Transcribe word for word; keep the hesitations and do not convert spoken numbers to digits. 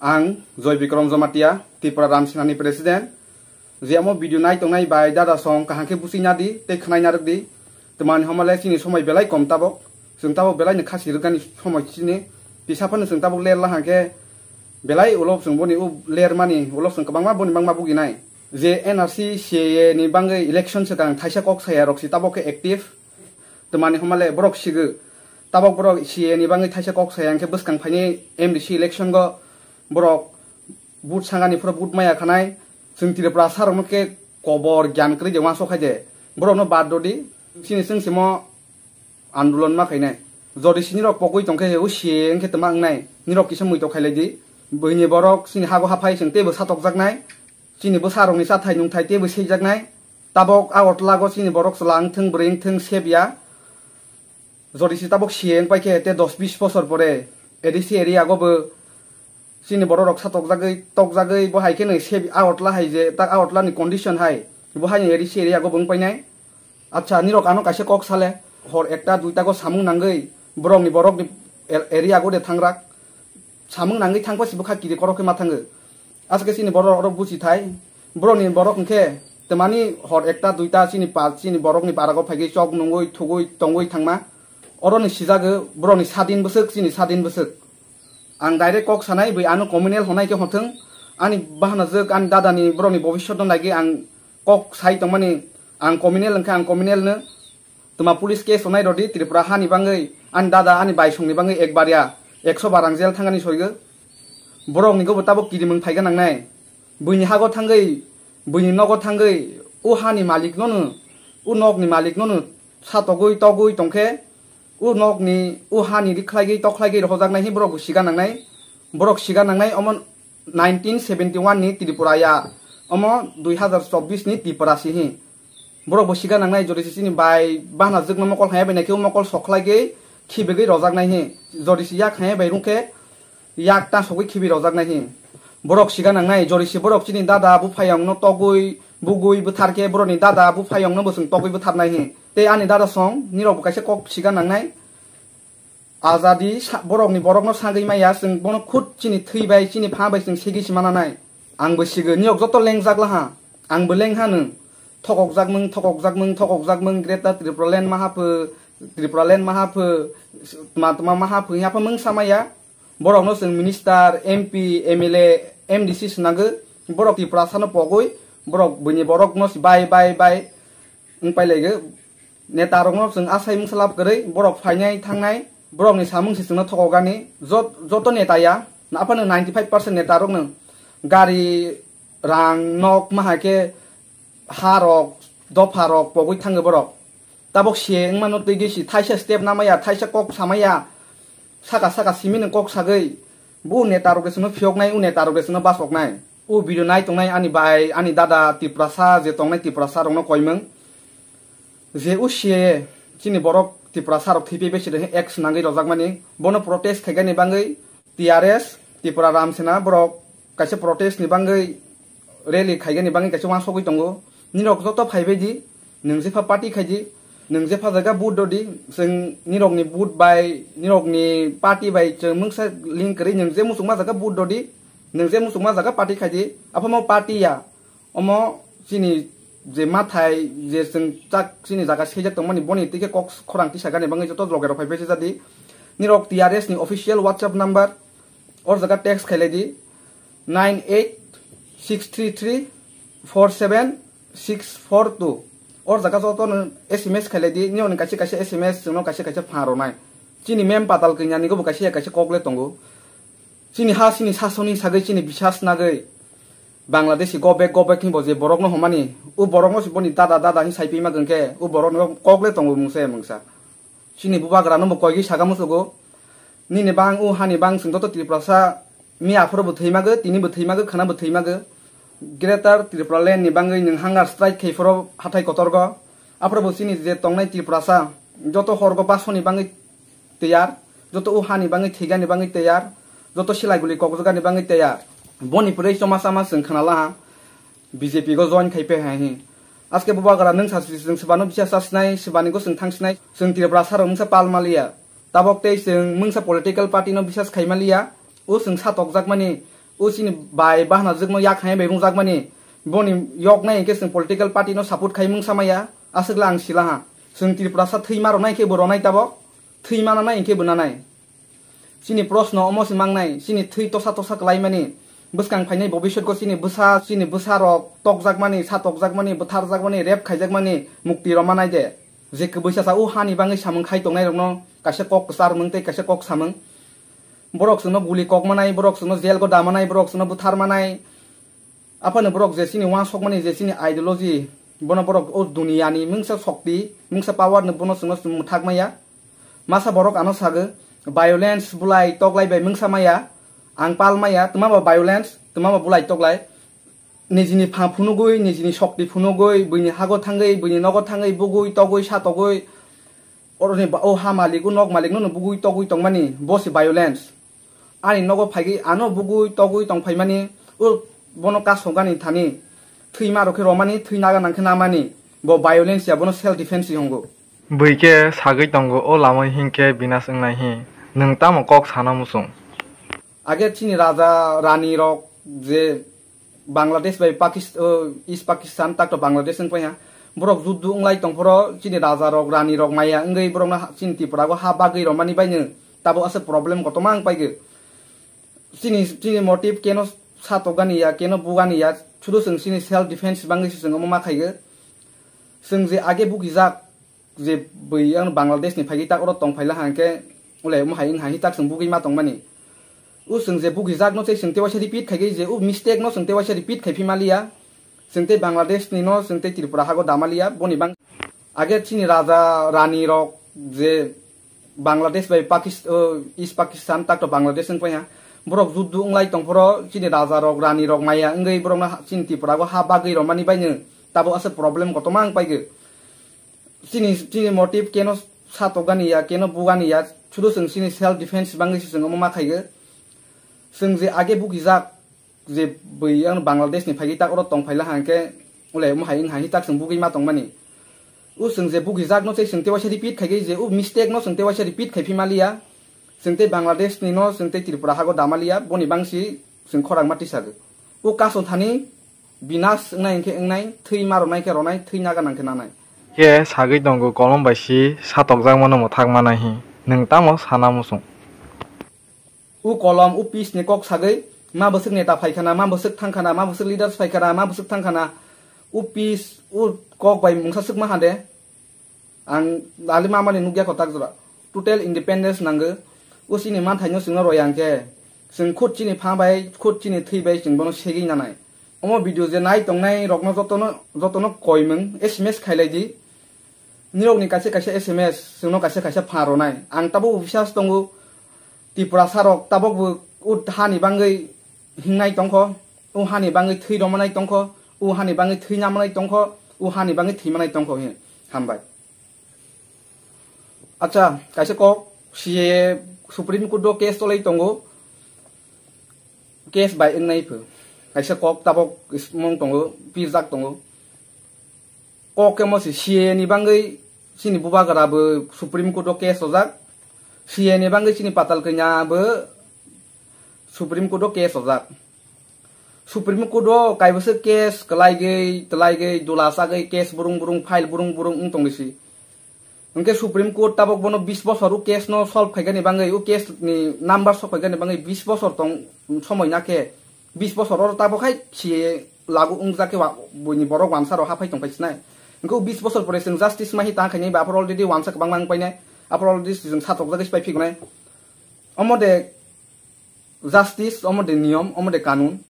Ang Joy Bikram Jamatia, Tripura Ram Senani President. Je amo video nai tongnai bai dada song kaham khe busi nadi tei khwnai narwk di. Twmani homa le chini somoi belai kom tabok. Chwng tabok belai ni khasi rwgani somoi chini. Tisa phano chwng tabok ler la hang khe belai ulo chwng boni u ler mani ulo chwng kwbangma boni bangma buginai. Je N R C C A A ni bangwi election swkang thaisa kok saya rok si tabok khe active. Twmani homa le borok sigw. Tabok borok C A A ni bangwi thaisa kok saya hwnkhe bwskang phaini M D C election go borok vote sangani phoro vote maya khanai. Chwng Tripura sarokno khe kobor gyan kwrwi de uansuk khai de. Borokno bad rwdi. Chini chwng simo andolon ma khainai. Jodi si nirok pogwi tongkhe o C A A wngkhe twma wngnai. Nirok kisa muitok khailai di. Buini borok chini hago haphai chwng teibo satokjaknai. Chini bwsarokni chathai nungthai teibo seijaknai. Tabok Agartala go chini borok chwla wngthwng bwrwi wngthwng sebya. Jodi si tabok C A A wngpai khe te dos bis bosor pore A D C area go bo chini borok rok satokjagwi tokjagwi bo hai kheno se Agartala hai je tak Agartala ni condition hai bo hai ni A D C area go bo wngpainai. Acha nirok ano kaisa kok sale hor ekta duita go samung nangwi borok ni borok ni er-, area go de thangrak samung nangwi thangpa si bwkha kiri korok khe ma thango. Aske chini borok rok buchi thai borok ni borok hwnkhe twmani hor ekta duita chini pa chini borok ni para go phaigwi chok nungwi thugwi tongwi thangma. Oro ni sijago borok ni sadin bwswk chini sadin bwswk. Ang direct kok sanai bai ano communal honai khe hothwng ani bahana jwk ani dada ni borok ni bobiswt no nai khe ang kok sai tongmani ang communal hwnkhe ang communal no twma police case honai rodi Tripura hani bangwi ani dada ani baisong ni bangwi ekbar ya ekso bar ang jail thangani soigo borok ni gobo tabok kirimwng phaiga nangnai buini hago thangwi buini nogo thangwi o hani malik no no o nok ni malik no no satogwi togwi tongkhe O nok ni, o ha ni ri khlai gwi, tok khlai gwi rohorjak nai hi borok bo siga nang nai. Borok siga nang nai omo nineteen seventy one ni Tripura ya. Omo dui hazar chobbish ni Tripura si hi. Borok bo siga nang nai jodi si chini bai bahna jwk no mokol haya bai nai khe o mokol sok khlai gwi khibe gwi rojak nai hi. Jodi si yak haya bai rung khe yak ta sogwi khibi rojak nai hi. Borok siga nang nai jodi si borok chini dada buphayong no togwi bugwi bwthar khe borok ni dada buphayong no bo chwng togwi bwthar nai hi. Tei ani dada song nirok bo kaisa kok siga nang nai. Ajadi sa-, borok ni borok no sagwi maya chwng bono khud chini thwi bai chini pha bai chwng sigi si mana nai. Ang bo sigo niyok joto lengjak laha. Ang bo leng ha nwng. Thokok jak mung, thokok jak mung, thokok jak mung Greater Tripura Land maha pho, Tripura Land maha pho, tma tma maha pho ya pha mung sama ya. Borok no chwng minister, M P, M L A, M D C swnagwi borok Tiprasa no pogwi borok buini borok no si bai bai bai wng pai laigo. Neta rok no chwng asai mungsa lab kwrwi borok phainai thangnai borok ni samung si chwngno thokogani jot-, joto neta ya aphano ninety five percent neta rok no gari rang nok ma hai khe ha rok dopha rok pogwi thango borok. Tabok se wngmano twi gwi si thaisa step namaya, thaisa kok samaya, saka saka simi nwng kok sagwi, bo neta rok de chwngno phiyoknai, o neta rok de chwngno bachoknai. O video nai tongnai ani bai, ani dada Tiprasa je tongnai Tiprasa rokno koimwng. Je o C A A chini borok Tiprasa rok thwipai bai se de act swnangwi rojakmani, bono protest khaigani bangwi T R S, Tripura Ram Sena borok kaisa protest ni bangwi rally khaigani bangwi kaisa uansugwi tongo. Nirok joto phaibai di, nwng jepha party khai di, nwng jepha jaga vote rw di, chwng nirok ni vote bai, nirok ni party bai chwng mungsa link kwrwi nwng je muchungma jaga vote rw di, nwng je muchungma jaga party khai di, aphano party ya. Omo chini je mathai je chwng chak chini jaga sejak tongmani boni tike kok khorang tisagani bangwi joto loge rok phai phai jadi. Nirok T R S ni official WhatsApp number or jaga text khailai di nine eight six three three four seven six four two. Or jaga joto no S M S khailai di, nirok ni kaisa kaisa S M S chwngno kaisa kaisa phan rwnai. Chini mem patal kanya ni gobo kaisa kaisa kok le tongo. Chini ha chini sasoni sagwi chini bisas nagwi Bangladeshi go back go back hinbo je borok no homani, o borok no si boni dada dada hin sai pima gengke, o borok no kok le tongo mungsa ya mungsa. Chini bubagra no bo koigwi saga musugo, nini bang o hani bang sing joto Tiprasa mi aphuru bo thwi mago, tini bo thwi mago, khana bo thwi mago. Greater Tripura Land ni bangwi nwng hunger strike khai phuru hathai kotorgo, aphuru bo chini je tongnai Tiprasa joto horgo basoni bangwi tiyar, joto o hani bangwi thwigani bangwi tiyar, joto silai guli kokjagani bangwi tiyar. Boni pwrwi choma chama chwng khna laha B J P go join khai pe hai hi. Aske bubagra nwng sa chwng swbano bisas sa sinai, swbani go chwng thang sinai, chwng Tripura sarok nwngsa pal maliya. Tabok tei chwng mungsa political party no bisas khai maliya. O chwng sa tokjakmani O chini bai bahna jwkno yak hai bai rungjakmani, boni yok nai hinkhe chwng political party no support khai mungsa maya, aswkla ang sila ha. Chwng Tripura sa thwi ma rwnai khe bo rwnai tabok, thwi ma nanai hinkhe bo nanai. Chini proshno omo se mangnai, chini thwi tosa tosa kwlaimani, bwskang phainai bobiswtgo chini bwsa, chini bwsa rok tokjakmani, sa tokjakmani, bwtharjakmani, rep khaijakmani mukti rwmanai de. Je kwbwi sasa o hani bangwi samung khai tongnai rokno kaisa kok kwchar mung tei kaisa kok samung. Borok chwngno guli kok manai, borok chwngno jail go da manai, borok chwngno bwthar manai. Aphano borok je chini uansukmani, je chini ideology, bono borok o duniyani mungsa shokti, mungsa power no bono chwngno mwthak maya. Masa borok ano sago, violence bulai toklai bai mungsa maya, ang pal maya, twma bo violence, twma bo bulai toklai. Nijini pha phunugwi, nijini shokti phunugwi, buini hago thangwi, buini nogo thangwi, bugwi, togwi, sa togwi, oroni ba-, o ha malik, o nok malik no bugwi, togwi tongmani, bo se violence. Ani nogo phaigwi ano bugwi togwi tongphaimani, o bono kasongani thani thwima rok khe romani, thwi naga nang khe namani, bo violence ya, bono self defense se hongo. Bui khe sagwi tongo, o lama hinkhe binas wngnai hi. Nwng tamo kok sana muchung? Age chini raja rani rok je Bangladesh bai Pakist-, o, East Pakistan, tak to Bangladesh wng paiha. Borok juddu wnglai tongphoro chini raja rok, rani rok maya wngwi borokno ha-, chini Tripura o ha bagwi romani baino tabuk aswk problem kotorma wng paigwi. Chini, chini motive keno satokgani ya, keno bugani ya, sudu chwng chini self defense bangwi se chwng omo ma khaigwi. Chwng je age bugijak, je bui ang Bangladesh ni phaigwi tak oro tong phaila hangkhe, ule omo hai wng hai tak chwng bugwi ma tongmani. O chwng je bugijak no tei chwng tei waisa repeat khaigwi je o mistake no chwng tei waisa repeat khai phi maliya. Chwng tei Bangladesh ni no, chwng tei Tripura hago damaliya, boni bang age chini raja rani rok je Bangladesh bai Pakist-, o, East Pakistan, tak to Bangladesh wng paiha. Borok juddu wnglai tongphoro chini raja rok, rani rok maya wngwi borokno ha-, chini Tripura o ha bagwi romani baino tabuk aswk problem kotorma wng paigwi. Chini, chini motive keno satokgani ya, keno bugani ya, sudu chwng chini self defense bangwi se chwng omo ma khaigwi. Chwng je age bugijak, je bui ang Bangladesh ni phaigwi tak oro tong phaila hangkhe, ule omo hai wng hai tak chwng bugwi ma tongmani. O chwng je bugijak no tei chwng tei waisa repeat khaigwi je o mistake no chwng tei waisa repeat khai phi maliya. Chwng tei Bangladesh ni no, chwng tei Tripura hago damaliya, boni bangsi chwng khorang ma tisagwi. O kaso thani binas wngnai hinkhe wngnai, thwi ma ronai khe ronai, thwi naga nang khe nanai. Khe sagwi tongo kolom bai si satokjakmano mwthak manai hi. Nwng tamo sana muchung? O kolom, o peace ni kok sagwi, ma bwswk neta phaikhana, ma bwswk thangkhana, ma bwswk leaders phaikhana, ma bwswk thangkhana, o peace, o kok bai mungsa swkma hade. Ang lali mamani nukya kotak jora. Total independence nango. O chini manthaino chwngno roya hwnkhe, chwng khud chini pha bai, khud chini thwi bai chwng bono segwi nanai. Omo video je nai tongnai rokno jotono, jotono koimung S M S khailai di. Nirokni kaisa kaisa S M S, chwngno kaisa kaisa pha ronai. Ang tabuk bisas tongo, Tiprasa rok tabuk bo o hani bangwi hingnai tongkho, o hani bangwi thwi romanai tongkho, o hani bangwi thwi namanai tongkho, o hani bangwi thwi manai tongkho hin. Hambai. Acha, kaisa kok, C A A Supreme Court o case cholai tongo, case bai wngnai pho. Kaisa kok tabuk mung tongo, pirjak tongo. Kok khe mo si C A A ni bangwi chini bubagra bo Supreme Court o case ojak. C A A ni bangwi chini Patal Kanya bo Supreme Court o case ojak. Supreme Court o kaibwswk case kwlaigwi, twlaigwi, dula sagwi, case burung burung, file burung burung wng tongwi si. Hwnkhe Supreme Court tabuk bono bis bosor o case no solve khaigani bangwi, o case ni number sok khaigani bangwi bis bosor tong somoi nakhe, bis bosor oro tabuk hai si lagu wngjak khe wa-, buini borok wansa rok haphai tongphai sinai. Hwnkhe o bis bosor pore chwng justice mahi tang khainai ba aphuru already wansa kwbangma wngpainai, aphuru already chwng satokjagwi sipai phigonai. Omo de justice, omo de niyom, omo de kanun.